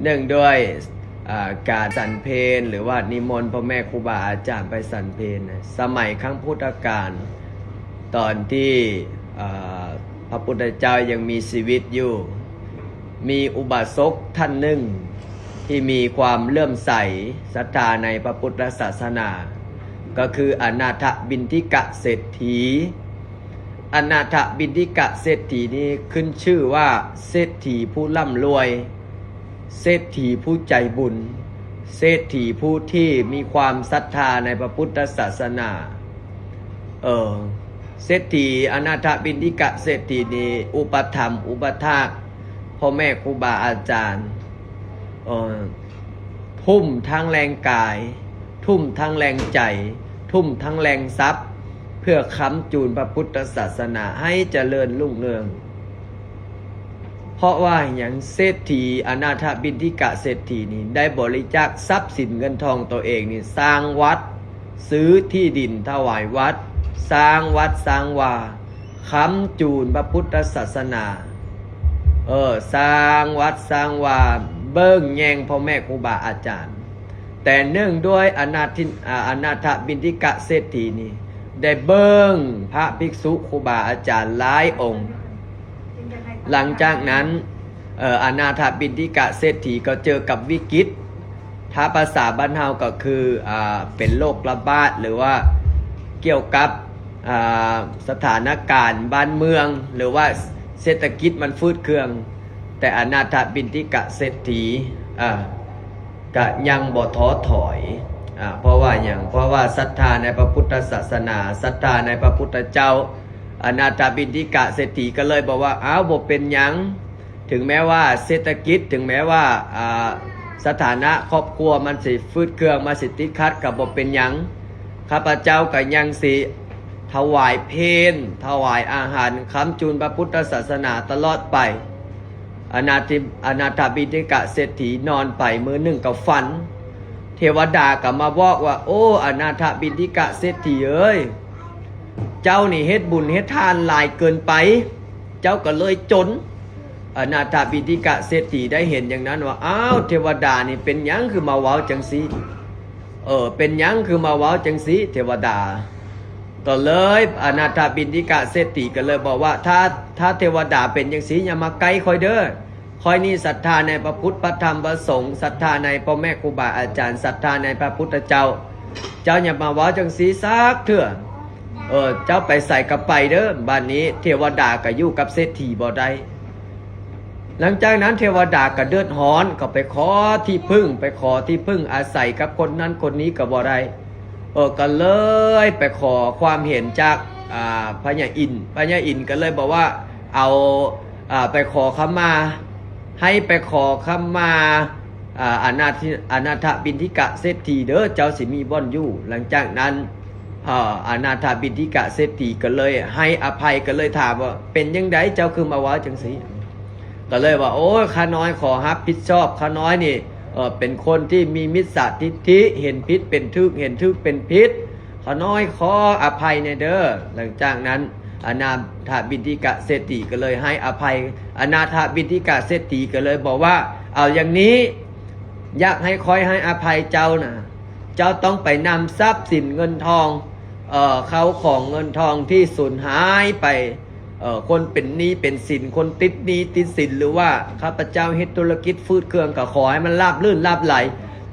ເນື່ອງດ້ວຍ ເອີ ການສັນເພນ ຫຼືວ່ານິມົນພໍ່ແມ່ຄູບາອາຈານໄປສັນເພນນະ ສະໄໝຄັ້ງພຸດທະການ ຕອນທີ່ ເອີ ພະພຸດທະເຈົ້າຍັງມີຊີວິດຢູ່ ມີອຸບາສົກທ່ານໜຶ່ງທີ່ມີຄວາມເຫຼື້ອມໃສສັດທາໃນພະພຸດທະສາສະໜາ ກໍຄືອະນາຖະບິນທິກະເສດຖີ. ອະນາຖະບິນທິກະເສດຖີນີ້ຂຶ້ນຊື່ວ່າເສດຖີຜູ້ລ່ຳລວຍ, ເສດຖີຜູ້ໃຈບຸນ, ເສດຖີຜູ້ທີ່ມີຄວາມສັດທາໃນພະພຸດທະສາສະໜາ. ເອີ ເສດຖີ ອະນາຖະບິນທິກະເສດຖີນີ້ ອຸປະຖຳອຸປະຖາກພໍ່ແມ່ຄູບາອາຈານ ເອີ ທຸ່ມທັງແຮງກາຍ, ທຸ່ມທັງແຮງໃຈ, ທຸ່ມທັງແຮງຊັບ ເພື່ອຄ້ຳຈູນພະພຸດທະສາສະໜາໃຫ້ຈະເລີນຮຸ່ງເຮືອງ. ເພາະວ່າຫຍັງ? ເສດຖີ ອະນາຖະບິນທິກະເສດຖີນີ້ ໄດ້ບໍລິຈາກຊັບສິນເງິນທອງໂຕເອງນີ້ ສ້າງວັດ, ຊື້ທີ່ດິນຖວາຍວັດ, ສ້າງວັດສ້າງວາ, ຄ້ຳຈູນພະພຸດທະສາສະໜາ, ເອີ ສ້າງວັດສ້າງວາ, ເບິ່ງແຍງພໍ່ແມ່ຄູບາອາຈານ. ແຕ່ເນື່ອງດ້ວຍອະນາທິ ອາ ອະນາຖະບິນທິກະເສດຖີນີ້ ໄດ້ເບິ່ງພະພິກສຸຄູບາອາຈານຫຼາຍອົງ. ຫຼັງຈາກນັ້ນ ເອີ ອະນາຖະບິນທິກະເສດຖີກໍເຈີກັບວິກິດ, ຖ້າພາສາບ້ານເຮົາກໍຄື ອາ ເປັນໂລກລະບາດ ຫຼືວ່າກ່ຽວກັບ ອາ ສະຖານະການບ້ານເມືອງ ຫຼືວ່າເສດຖະກິດມັນຝືດເຄືອງ, ແຕ່ອະນາຖະບິນທິກະເສດຖີ ອາ ກະຍັງບໍ່ທໍ້ຖອຍ. ອາ ເພາະວ່າຫຍັງ? ເພາະວ່າສັດທາໃນພະພຸດທະສາສະໜາ, ສັດທາໃນພະພຸດທະເຈົ້າ. ອະນາຖະບິນທິກະເສດຖີກໍເລີຍບອກວ່າ ອ້າວ ບໍ່ເປັນຫຍັງ, ເຖິງແມ້ວ່າເສດຖະກິດ, ເຖິງແມ້ວ່າ ອາ ສະຖານະຄອບຄົວມັນຊິຝືດເຄືອງ, ມັນຊິຕິດຂັດ ກໍບໍ່ເປັນຫຍັງ. ຂ້າພະເຈົ້າກໍຍັງຊິຖວາຍເພນ, ຖວາຍອາຫານ, ຄ້ຳຈູນພະພຸດທະສາສະໜາຕະຫຼອດໄປ. ອະນາທິ ອະນາຖະບິນທິກະເສດຖີນອນໄປມື້ໜຶ່ງກໍຝັນ, ເທວະດາກໍມາບອກວ່າ ໂອ້ ອະນາຖະບິນທິກະເສດຖີເອີຍ, ເຈົ້ານີ້ເຮັດບຸນເຮັດທານຫຼາຍເກີນໄປ, ເຈົ້າກໍເລີຍຈົນ. ອະນາຖະບິນທິກະເສດຖີໄດ້ເຫັນຢ່າງນັ້ນວ່າ ອ້າວ ເທວະດານີ້ເປັນຫຍັງຄືມາເວົ້າຈັ່ງຊີ້? ເອີ ເປັນຫຍັງຄືມາເວົ້າຈັ່ງຊີ້ ເທວະດາ? ກໍເລີຍ ອະນາຖະບິນທິກະເສດຖີກໍເລີຍບອກວ່າ ຖ້າ ຖ້າເທວະດາເປັນຈັ່ງຊີ້ ຢ່າມາໃກ້ຂ້ອຍເດີ້. ຂ້ອຍນີ້ສັດທາໃນພະພຸດ ພະທຳ ພະສົງ, ສັດທາໃນພໍ່ແມ່ຄູບາອາຈານ, ສັດທາໃນພະພຸດທະເຈົ້າ. ເຈົ້າຢ່າມາເວົ້າຈັ່ງຊີ້ສັກເທື່ອ. ເອີ ເຈົ້າໄປໃສກໍໄປເດີ້. ບາດນີ້ເທວະດາກໍຢູ່ກັບເສດຖີບໍ່ໄດ້. ຫຼັງຈາກນັ້ນເທວະດາກໍເດືອດຮ້ອນ, ກໍໄປຂໍທີ່ເພິ່ງ, ໄປຂໍທີ່ເພິ່ງອາໄສກັບຄົນນັ້ນຄົນນີ້ກໍບໍ່ໄດ້. ເອີ ກໍເລີຍໄປຂໍຄວາມເຫັນຈາກ ອາ ພະຍາອິນ. ພະຍາອິນກໍເລີຍບອກວ່າ ເອົາ ອາ ໄປຂໍຂະມາ, ໃຫ້ໄປຂໍຂະມາ ອາ ອະນາທິ ອະນາຖະບິນທິກະເສດຖີເດີ້, ເຈົ້າຊິມີບ່ອນຢູ່. ຫຼັງຈາກນັ້ນ ອາ ອະນາຖະບິນທິກະເສດຖີກໍເລີຍໃຫ້ອະໄພ, ກໍເລີຍຖາມວ່າ ເປັນຈັ່ງໃດເຈົ້າຄືມາເວົ້າຈັ່ງຊີ້? ກໍເລີຍວ່າ ໂອ້ຍ ຂ້ານ້ອຍຂໍຮັບຜິດຊອບ, ຂ້ານ້ອຍນີ້ ເອີ ເປັນຄົນທີ່ມີມິດສາທິດຖິ, ເຫັນຜິດເປັນຖືກ, ເຫັນຖືກເປັນຜິດ, ຂ້ານ້ອຍຂໍອະໄພແດ່ເດີ້. ຫຼັງຈາກນັ້ນ ອະນາຖະບິນທິກະເສດຖີກໍເລີຍໃຫ້ອະໄພ. ອະນາຖະບິນທິກະເສດຖີກໍເລີຍບອກວ່າ ເອົາຢ່າງນີ້, ຢາກໃຫ້ຂ້ອຍໃຫ້ອະໄພເຈົ້ານະ, ເຈົ້າຕ້ອງໄປນຳຊັບສິນເງິນທອງ, ເອີ ເຂົ້າຂອງເງິນທອງທີ່ສູນຫາຍໄປ, ເອີ ຄົນເປັນໜີ້ເປັນສິນ, ຄົນຕິດໜີ້ຕິດສິນ, ຫຼືວ່າຂ້າພະເຈົ້າເຮັດທຸລະກິດຝືດເຄືອງ, ກໍຂໍໃຫ້ມັນລາບລື່ນລາບໄຫຼ.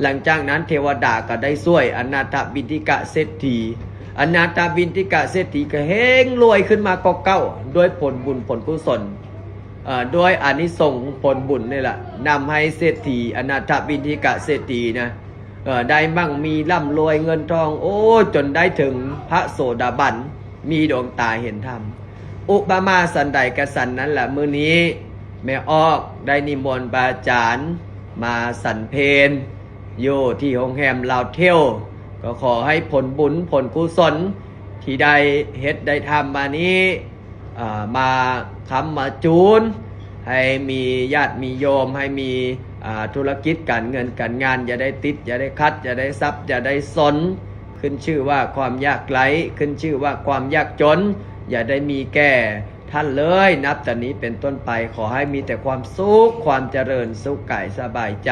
ຫຼັງຈາກນັ້ນເທວະດາກໍໄດ້ຊ່ວຍອະນາຖະບິນທິກະເສດຖີ. ອະນາຖະບິນທິກະເສດຖີກໍເຮັງລວຍຂຶ້ນມາກວ່າເກົ່າ ດ້ວຍຜົນບຸນຜົນກຸສົນ, ເອີ ດ້ວຍອານິສົງຜົນບຸນນີ້ລະ ນຳໃຫ້ເສດຖີ ອະນາຖະບິນທິກະເສດຖີນະ ເອີ ໄດ້ໝັ່ງມີລ່ຳລວຍເງິນທອງ, ໂອ້ ຈົນໄດ້ເຖິງພະໂສດາບັນ, ມີດວງຕາເຫັນທຳ. ອຸປະມາສັນໃດກະສັນນັ້ນລະ, ມື້ນີ້ແມ່ອອກໄດ້ນິມົນພະອາຈານມາສັນເພນຢູ່ທີ່ໂຮງແຮມລາວທ່ຽວ, ກໍຂໍໃຫ້ຜົນບຸນຜົນກຸສົນທີ່ໄດ້ເຮັດໄດ້ທຳມານີ້ ເອີ ມາຄ້ຳມາຈູນ ໃຫ້ມີຍາດມີໂຍມ, ໃຫ້ມີ ອາ ທຸລະກິດການເງິນການງານ, ຢ່າໄດ້ຕິດ, ຢ່າໄດ້ຂັດ, ຢ່າໄດ້ສັບ, ຢ່າໄດ້ສົນ. ຂຶ້ນຊື່ວ່າຄວາມຍາກໄຮ້, ຂຶ້ນຊື່ວ່າຄວາມຍາກຈົນ, ຢ່າໄດ້ມີແກ່ ທ່ານເລີຍ. ນັບແຕ່ນີ້ເປັນຕົ້ນໄປ ຂໍໃຫ້ມີແຕ່ຄວາມສຸກ ຄວາມຈະເລີນ ສຸກກາຍສະບາຍໃຈ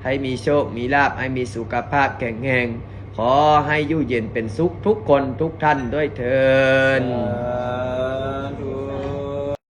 ໃຫ້ມີໂຊກມີລາບ ໃຫ້ມີສຸຂະພາບແຂງແຮງ ຂໍໃຫ້ຢູ່ເຢັນເປັນສຸກທຸກຄົນທຸກທ່ານດ້ວຍເທີ້ນ.